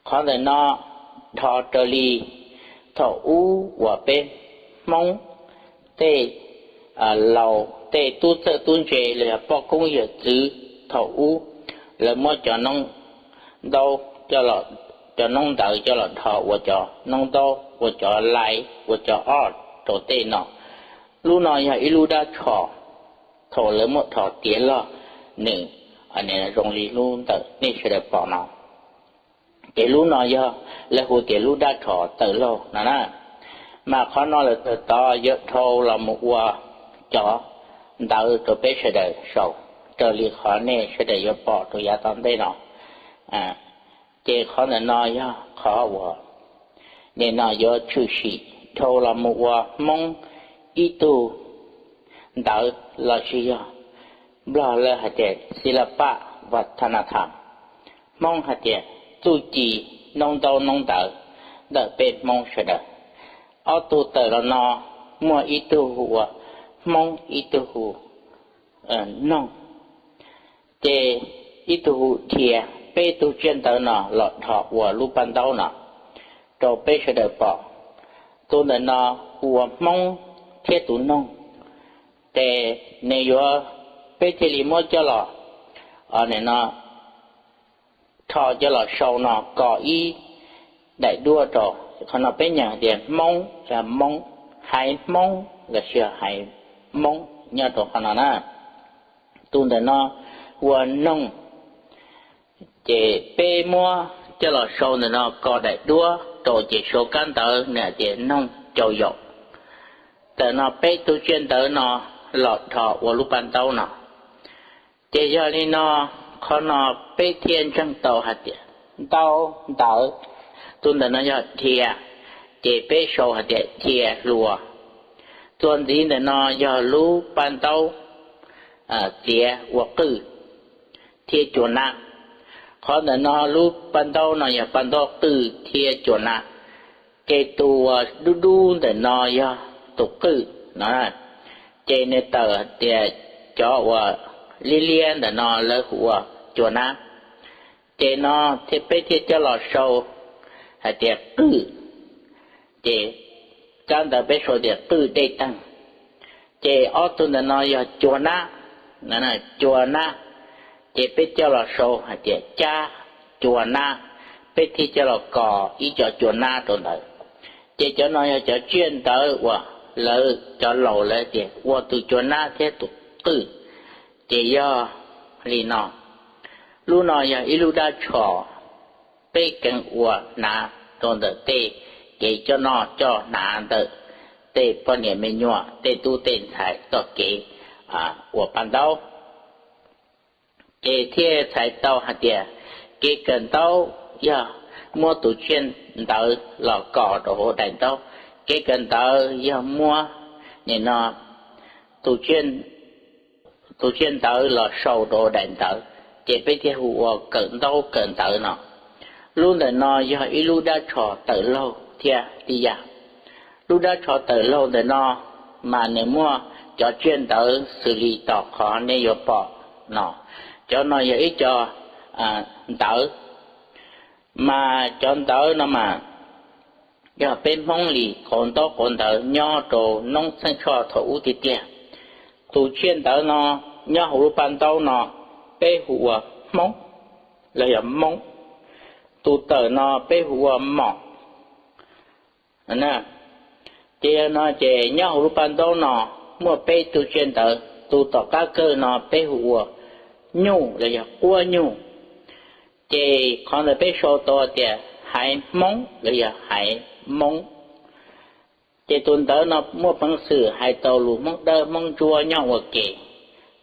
Qhov ntawm no dhos raws li thaum ub uas peb Hmoob tej laus tej tub txawj tub ntse los yog poj koob yawm txwv thaum ub, lawv muab cov noob ntaub, cov noob ntawd coj los dhos ua cov noob ntaub, ua cov lais, ua cov ob rau tej no. Lub no yog ib lub dab tsho, thaum lawv muab dhos tiav log, nws zoo li lub ntawm nej sawv daws pom no. Ces lub no yog lawv hu tias lub dab tsho tawm laug no na. Mas qhov no lawm txog tod yuav dhau los mus ua cov ntawv rau peb sawv daws sau, raws li qhov nej sawv daws yuav pom rau yav tom ntej no. Ces qhov ntawm no yog qhov uas nim no yuav tshwm sim dhau los mus ua Hmoob ib tug ntawv los sis yog Nplog lawv hais tias ศิลปวัฒนธรรม, Hmoob hais tias txuj ci noob ntaub noob ntawv ntawm peb Hmoob sawv daws. Ob tug tawm los no muaj ib tug hu ua Hmoob, ib tug hu Noog, ces ib tug hu Dhia. Peb tug tsiaj ntawv no los dhos ua lub paj ntaub no rau peb sawv daws pom. Tus ntawm no hu ua Hmoob thiab tus Noog, ces nws yuav, peb thiaj li muab coj los, nim no rho coj los sau no kos ib daim duab rau. Qhov no peb nyeem tias Hmoob, Hmoob, haiv Hmoob los sis haiv Moob nyob rau qhov no na. Tus ntawm no hu ua Noog, ces peb muab coj los sau ntawm no kos daim duab rau ces sau kab ntawv nws hais tias Noog Cau Yaum. Ntawm no peb tug tsiaj ntawv no los dhos ua lub paj ntaub no. Ces yog li no, qhov no peb thiaj ntseeg tau hais tias ntaub ntawv. Tus ntawm no yog Dhia, ces peb sau hais tias Dhia Hlua. Txuas ntxiv ntawm no yog lub paj ntaub txiav ua qwj thiab cua nab. Qhov ntawm no lub paj ntaub no yog paj ntaub qwj thiab cua nab. Ces tus uas dub dub ntawm no yog tus qwj no, ces nws tawm tias cov uas liab liab ntawm no lawv hu ua cua nab. Ces no thiaj peb thiaj coj los sau hais tias qwj, ces kab ntawv peb sau tias qwj dej teeg. Ces ob tug ntawm no yog cua nab, cua nab, ces peb coj los sau hais tias cab cua nab, peb thiaj coj los kos ib co cua nab rau ntawd. Ces cov no yog cov tsiaj ntawv uas lawv cov laus lawv tias ua tus cua nab thiab tus qwj. Ces yog li no, lub no yog ib lub dab tsho peb keev ua hnav rau ntawm tej kev coj noj coj hnav ntawm tej poj niam me nyuam tej tub tej ntxhais txoj kev ua paj ntaub. Ces thiaj txhais tau hais tias kev kawm ntaub yog muab tus tsiaj ntawv los kos rau hauv daim ntaub. Kev kawm ntawv yog muab, nim no, tus tsiaj ntawv los sau rau hauv daim ntawv, ces peb thiaj hu ua kawm ntaub kawm ntawv no. Lub ntawm no yog ib lub dab tsho tawm laug thiab tib yam. Lub dab tsho tawm laug ntawm no mas nws muaj cov tsiaj ntawv xws li tom qhov nej yuav pom no. Cov no yog ib co ntawv, mas cov ntawv no mas yog peb Hmoob li qauv ntaub qauv ntawv nyob rau noob Txheej Tshoj thaum ub tiag tiag. Tus tsiaj ntawv no nyob hauv lub paj ntaub no peb hu ua Hmoob los yog Moob. Tus tawm no peb hu ua Mom. Ces yog no ces nyob hauv lub paj ntaub no muaj peb tug tsiaj ntawv, tus tom qab kawg no peb hu ua Nyuj los yog Quab Nyuj. Ces qhov ntawd peb sau tau tias haiv Hmoob los yog haiv Moob. Ces tus ntawv no muaj peev xwm hais tau lus Hmoob Dawb Hmoob Ntsuab nyob ua ke.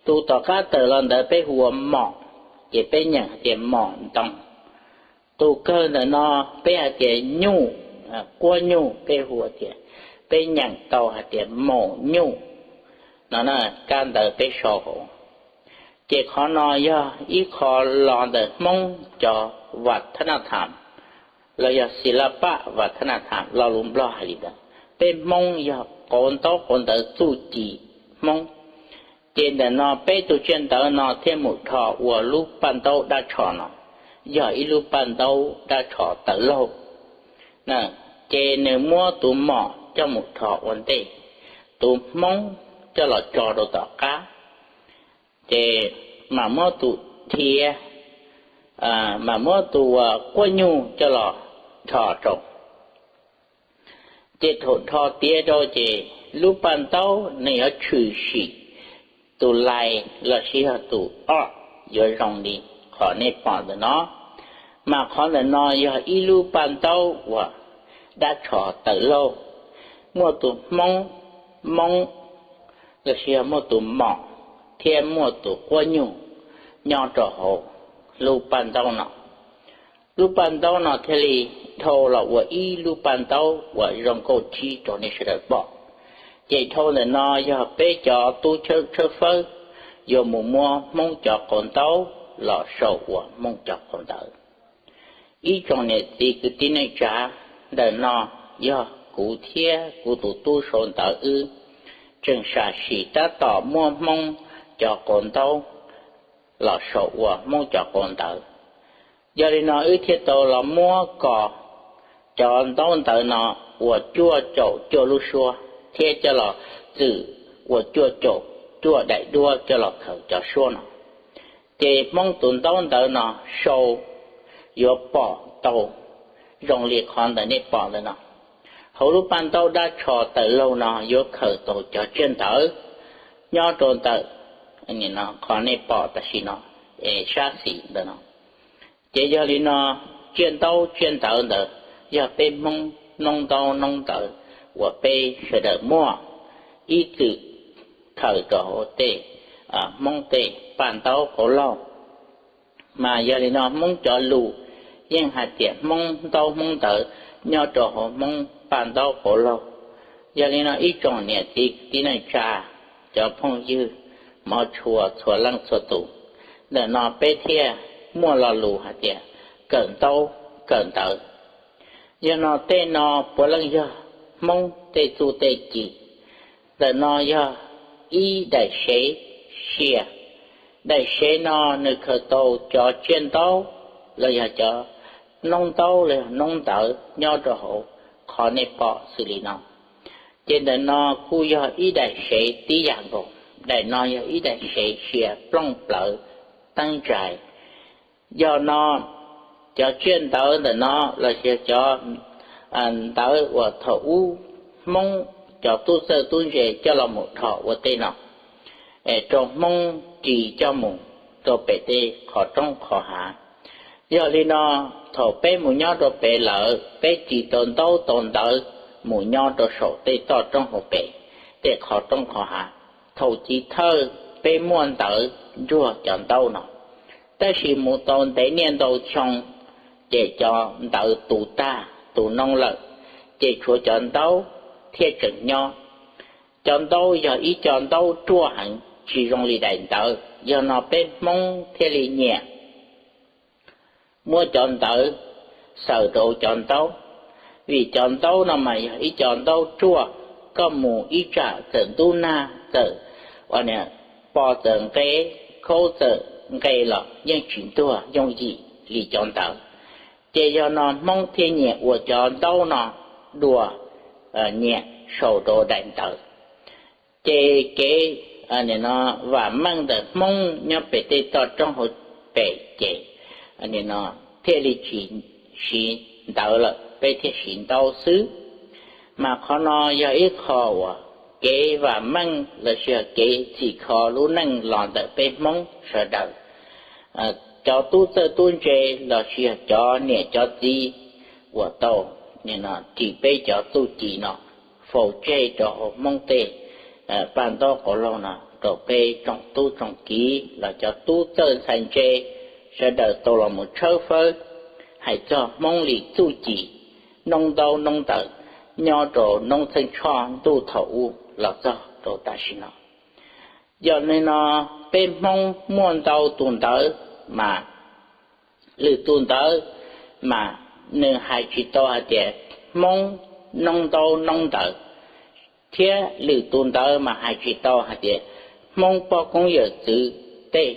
Tus tom qab tawm los ntawd peb hu ua Mom, ces peb nyeem hais tias Mom Ntoo. Tus kawg ntawm no peb hais tias Nyuj, Quab Nyuj, peb hu tias, peb nyeem tau hais tias Maum Nyuj no na, kab ntawv peb sau hauv. Ces qhov no yog ib qho los ntawm Hmoob cov วัฒนธรรม los yog ศิลปวัฒนธรรม lo lus Nplog hais li ntawd. Peb Hmoob yog qauv ntaub qauv ntawv txuj ci Hmoob. Ces ntawm no peb tus tsiaj ntawv no thiaj mus dhos ua lub paj ntaub dab tsho no. yog ib lub paj ntaub dab tsho tawm laug. Ces nws muab tus mom coj mus rho ua ntej, tus hmoob coj los tso rau tom qab, ces mam muab tus thiav, mam muab tus quab nyuj coj los rho rau. Ces thaum rho tiav rau ces lub paj ntaub nws yuav tshwm sim tus lais lossis yog tus ob yuav zoo li qhov nej pom ntawm no. Mas qhov ntawm no yog ib lub paj ntaub uas dab tsho tawm laug, muaj tus hmoob, moob lossis yog muaj tus mom thiab muaj tus quab nyuj nyob rau hauv lub paj ntaub no. Lub paj ntaub no thiaj li dhau los ua ib lub paj ntaub uas zoo nkauj tshib rau nej sawv daws pom. Ces dhau ntawm no yog peb cov tub tshawb fawb yuav mus muab hmoob cov qau ntaub los sau ua hmoob cov qau ntawv. Ib tsoom niam txiv kwv tij neej tsa, ntawm no yog kuv thiab kuv tus tub sau ntawv wb tseem sam sim tab tom muab hmoob cov qau ntaub los sau ua hmoob cov qau ntawv. Yog li no wb thiaj tau los muab kos cov ntaub ntawv no ua cuaj caum cuaj lub suab thiab coj los txwm ua cuaj caum cuaj daim duab coj los khaws cov suab no. Ces hmoob tus ntaub ntawv no sau yuav pom tau zoo li qhov ntawm nej pom ntawm no. Hauv lub paj ntaub dab tsho tawm laug no yuav khaws tau cov tsiaj ntawv nyob rau ntawm qhov nej pom tam sim no, sab xis ntawm no. Ces yog li no, tsiaj ntaub tsiaj ntawv ntawd yog peb hmoob noob ntaub noob ntawv uas peb sawv daws muaj ib txwm khaws rau hauv tej hmoob tej paj ntaub qau laug. Mas yog li no hmoob cov lus yeej hais tias hmoob ntaub hmoob ntawv nyob rau hauv hmoob paj ntaub qau laug. Yog li no ib tsoom niam txiv kwv tij neej tsa, cov phooj ywg hmov tshua txhua leej txhua tus, ntawm no peb thiaj muaj lo lus hais tias kawm ntaub kawm ntawv. Yog no tej no puav leej yog hmoob tej txuj tej ci. Ntawm no yog ib daim sev sia. Daim sev no nws khaws tau cov tsiaj ntaub los yog cov noob ntaub los yog noob ntawv nyob rau hauv qhov nej pom xws li no. Ces ntawm no kuj yog ib daim sev tib yam nkaus. Daim no yog ib daim sev sia plooj plawv teeb ntsais. Yog no cov tsiaj ntawv ntawm no los sis cov ntawv uas thaum ub hmoob cov tub txawj tub ntse coj los mus dhos ua tej no rau hmoob ris coj mus rau pem tej qhov roob qhov hav. Yog li no thaum peb mus nyob rau pem lawm peb ris tau ntaub tau ntawv mus nyob rau saum tej toj roob hauv pes, tej qhov roob qhov hav. Thaum chiv thawj peb muaj ntawv ntsuag cov ntaub no, tab sis mus tau ntev niaj ntau xyoo ces cov ntawv tu tag tu noob lawm, ces tshuav cov ntaub thiaj tseem nyob. Cov ntaub yog ib co ntaub ruaj heev tsis zoo li daim ntawv, yog no peb hmoob thiaj li nyiam muab cov ntawv xaws rau cov ntaub, vim cov ntaub no mas yog ib co ntaub ruaj, koj mus ib tsam txawm ntub nag txawm po txawm nqe, khaub txawm nqe los yeej tsis ntuag yooj yim li cov ntawv. Ces yog no hmoob thiaj nyiam ua cov ntaub no dua, nyiam sau rau daim ntawv. Ces kev vam meej ntawm hmoob nyob pem tej toj roob hauv pes ces thiaj li tsis siv ntawv lawm, peb thiaj siv ntaub xwb. Mas qhov no yog ib qho uas kev vam meej los sis yog kev txhim kho lub neej los ntawm peb hmoob sawv daws. Cov tub txawj tub ntse los sis yog cov niam cov txiv uas tau ris peb cov txuj ci no faus tseg rau hauv hmoob tej paj ntaub qau laug no rau peb tsoom tub tsoom kiv los cov tub txawj ntxhais ntse sawv daws tau los mus tshawb fawb hais txog hmoob li txuj ci noob ntaub noob ntawv nyob rau noob txheej tshoj ntuj thaum ub los txog rau tam sim no. Yog li no peb hmoob muaj ntau tus ntawv, mas lwm tus ntawv mas nws hais tsis tau hais tias hmoob noob ntaub noob ntawv, thiab lwm tus ntawv mas hais tsis tau hais tias hmoob poj koob yawm txwv tej